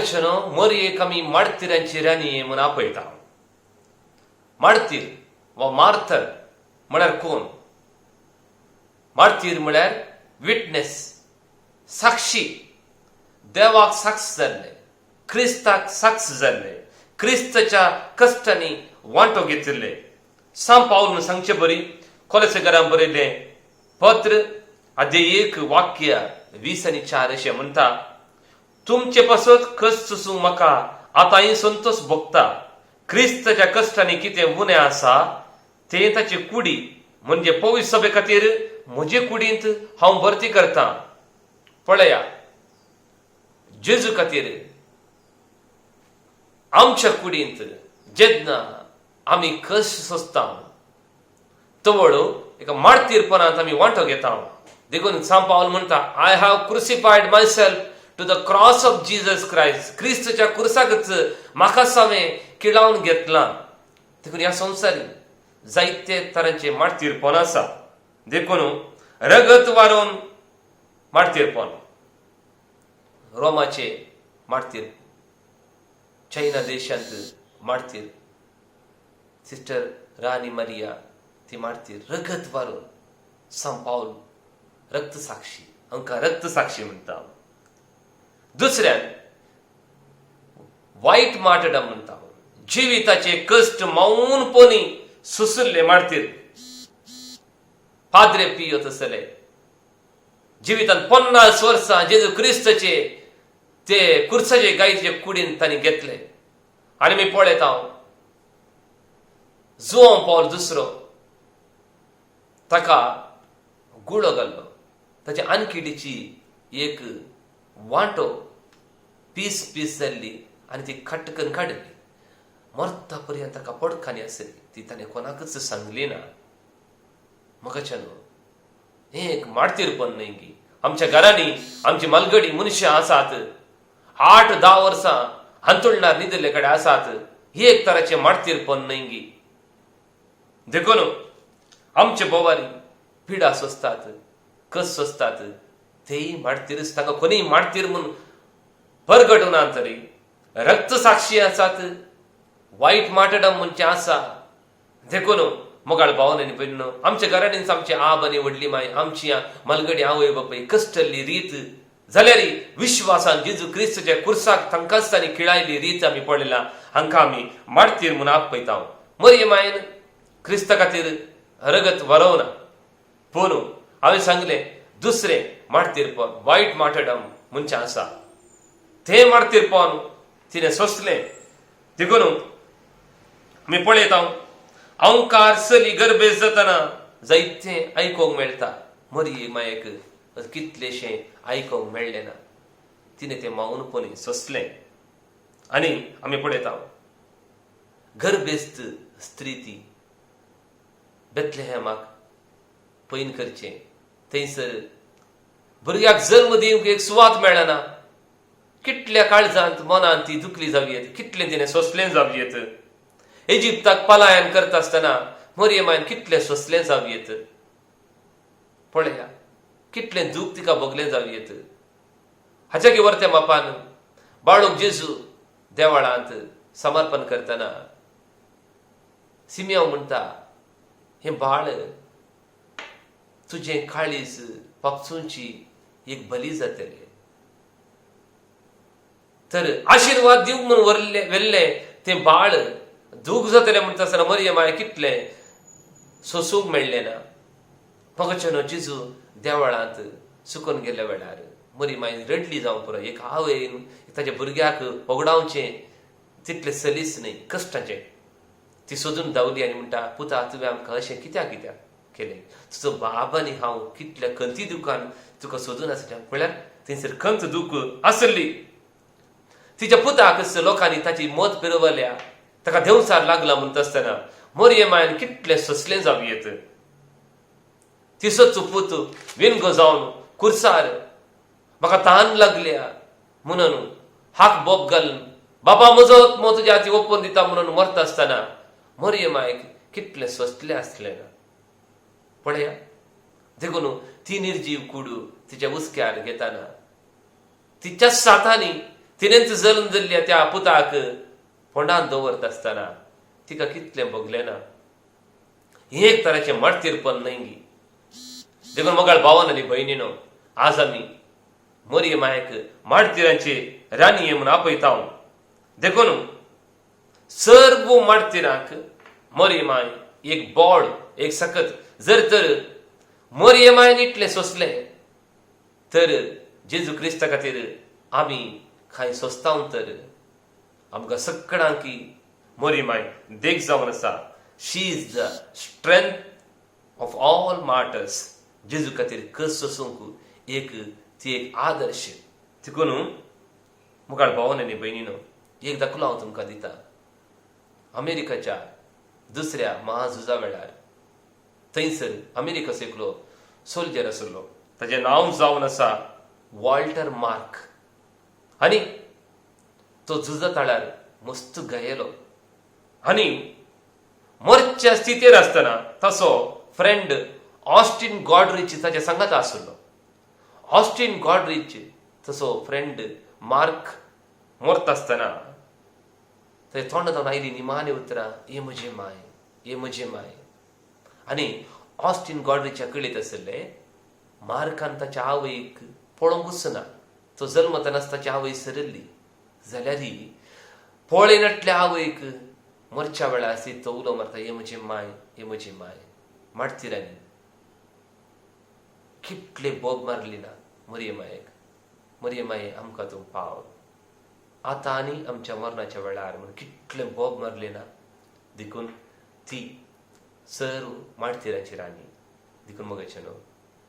मोगचेनो मोरयेक आमी मार्तिरांची राणी म्हूण आपयता. मार्तीर वा मार्तर म्हळ्यार कोण? मार्तीर म्हळ्यार विटनेस, साक्षी. देवाक साक्ष जाल्ले, क्रिस्ताक साक्ष जाल्ले, क्रिस्ताच्या कश्टांनी वांटो घेतिल्ले. सांव पावल सांगचे बरी कोलेसेकारान बरयल्लें पत्र, अध्याय 1, वाक्य 20 आनी 4 अशें म्हणटा, तुमचे पासत कश्ट सोसूंक म्हाका आतांय संतोश भोगता. क्रिस्ताच्या कश्टांनी कितें उणें आसा तें ताचे कुडी म्हणजे पवित्र सभे खातीर म्हजे कुडींत हांव भरती करता. पळया, जेजू खातीर आमच्या कुडींत जेन्ना आमी कश्ट सोंसता, तवळ एका मार्तीरपणांत आमी वांटो घेता. देखून सांव पावल म्हणटा, "I have crucified myself to the cross of Jesus Christ." क्रिस्तच्या कुर्साकच म्हाकाच हांवें किळावन घेतलां. देखून ह्या संवसारी जायते तरांचे मार्तीरपण आसा. देखून रगत वारोवन मार्तीरपण, रोमाचे मार्तीर, चायना देशांत मार्तीर, सिस्टर रानी मारिया ती मार्तीर रगत वारोवन. सांव पावल रक्त साक्षी, हांकां रक्त साक्षी म्हणटा. दुसऱ्यान वायट मार्टरडम म्हणटा, जिविताचे कश्ट मौनपणी सोंशिल्ले मार्तीर. पाद्रे पियो तसले जिवितान 50 वर्सां जेजू क्रिस्तचे ते कुर्साचे गायचे कुडीन तांणी घेतले. आनी मी पळयता हांव जुआंव पावल दुसरो, ताका गुळो घाल्लो, ताच्या आनकिडीची एक वांटो पीस पीस जाल्ली आनी ती खटकन काडली. मरता पर्यंत ताका पडकानी आसली, ती ताणें कोणाकच सांगली ना. म्हाका हें एक मार्तीरपण न्हय की आमच्या घरांनी आमची मालगडी मनशां आसात, 8-10 वर्सां हांतुळणार न्हिदिल्ले कडेन आसात, ही एक तराचें मार्तीरपण न्हय गी? देखून आमचे बोवारी पिडा सोंसतात, कश्ट सोंसतात, तेय मार्तीरच. तांकां कोणीय मार्तीर म्हूण परगटना तरी रक्त साक्षी आसात, वायट मार्टरडम म्हणचे आसा. देखून मोगाळ भावन आनी भयणीनो, आमच्या घरांनीच आमचे आब आनी व्हडली माय, आमची मालगडी आवय बापूय कश्टल्ली रीत जाल्यार विश्वासान जेजू क्रिस्तच्या कुर्साक तांकांच तांणी खिळायली रीत आमी पळयला. हांकां आमी मार्तीर म्हूण आपयता. मरये मायन क्रिस्ता खातीर रगत वरोवना, पूण हांवें सांगलें, दुसरें मार्तीरपण, वायट मार्टरडम म्हणचें आसा, तें मार्तीरपण तिणें सोंसलें. देखून आमी पळयता, अंकार चली गर्भेस्त जातना जायतें आयकूंक मेळटा. मरी मायेक कितलेशें आयकूंक मेळ्ळें ना, तिणें तें मौनपणी सोंसलें. आनी आमी पळयता, गर्भेस्त स्त्री ती बेतलेहॅमाक पैन करचें, थंयसर भुरग्याक जल्म दिवंक एक सुवात मेळना. कितल्या काळजांत मनांत ती दुखली जावं येत, कितलें तिणें सोंसलें जावं येत. इजिप्ताक पलायन करता आसतना मरियमायन कितलें सोंसलें जावं येत. पळया, कितलें दूख तिका भोगलें जावं येत. हाच्या की वर्त्या मापान बाळूक जेजू देवळांत समर्पण करतना सिमियांव म्हणटा, हें बाळ तुजें काळीज पापसूंची एक बली जातलें. तर आशिर्वाद दिवंक म्हणून व्हरले व्हेल्लें तें बाळ दूख जातलें म्हणटा आसतना मरियम माय कितलें सोसूंक मेळ्ळें ना. पगचनो जेजू देवळांत सुकून गेल्ल्या वेळार मरी माय रडली जावं पुरो. एक आवयन ताच्या भुरग्याक होगडावचें तितलें सलीस न्हय, कश्टाचें. ती सोदून धांवली आनी म्हणटा, पुता, तुवें आमकां अशें कित्याक कित्याक केलें? तुजो बाब आनी हांव कितल्या खंती दुखान तुका सोदून आसल्या. म्हळ्यार थंयसर खंत दूख आसली. तिच्या पुताक लोकांनी ताची मत फिरवल्या, ताका देंवचार लागला म्हणटा आसतना मोरये मायन कितलें सोंसलें जावं येत. तिसोच पूत विनगो जावन कुर्सार म्हाका तान लागल्या म्हणून हाक बोब घालून, बाबा, म्हजो आत्मो तुज्या हाती ओपून दिता म्हणून मरता आसतना मोरये मायक कितलें सोंसलें आसलें ना, पळया. देखून ती निर्जीव कुडू तिच्या हुस्क्यार घेताना तिच्याच साथांनी तिणेंच जल्म दिल्ल्या त्या पुताक फोंडांत दवरता आसतना तिका कितलें भोगलें ना. हें एक तराचें मार्तीरपण न्हय गी? देखून मोगाळ भावान आनी भयणीनो, आज आमी मरिय मायक मार्तीरांची राणी म्हणून आपयता. देखून सर्व मार्तीरांक मरिय माय एक बळ, एक सकत. जर तर मरिय मायन इतलें सोंसलें तर जेजू क्रिस्ता खातीर आमी कांय सोंसता तर? आमकां सगळ्यांकी मरिय माय देख जावन आसा. She is the strength of all martyrs. जेजू खातीर कस सोसूंक एक ती एक आदर्श. देखून मुखार भावन आनी भयणीनो, एक दाखलो हांव तुमकां दिता. अमेरिकाच्या दुसऱ्या महाझुजा वेळार थंयसर अमेरिकाचो एकलो सोल्जर आशिल्लो. ताजें नांव जावन आसा वॉल्टर मार्क. आनी तो झुजा तळार मस्त घायेलो आनी मरच्या स्थितीर आसतना ताचो फ्रेंड ऑस्टीन गॉडरीच ताच्या सांगाता आशिल्लो. ऑस्टीन गॉडरीच तसो फ्रेंड मार्क मरता आसतना थंय तोंडांत आयली निमाणी उतरां, "ये म्हजे माय, ये म्हजे माय." आनी ऑस्टीन गॉडरीच्या कळीत आशिल्ले, मार्कान ताच्या आवयक पळोवंकूच ना. तो जल्मतनाच ताची आवय सरिल्ली. जाल्यार पळयनाटल्या आवयक मरच्या वेळार तो उलो मारता, "ये म्हजी माय, ये म्हजी माय." मार्तीरांनी कितले बोब मारली ना मरिये मायेक? "मरिये माये, आमकां तूं पाव आतां आनी आमच्या मरणाच्या वेळार" म्हणून कितले बोब मारले ना? देखून ती सर्व मार्तीरांची राणी. देखून मोगाचे न्हू,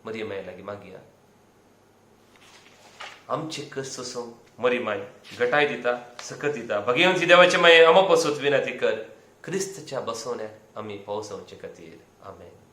मरिये माये लागीं मागया. आमचे कश्ट सोसूंक मरी माय घटाय दिता, सकत दिता. भगेवंती देवाचे माये, आमा पासत विनंती कर, क्रिस्तच्या बसवण्याक आमी पावसावचे खातीर. आमेन.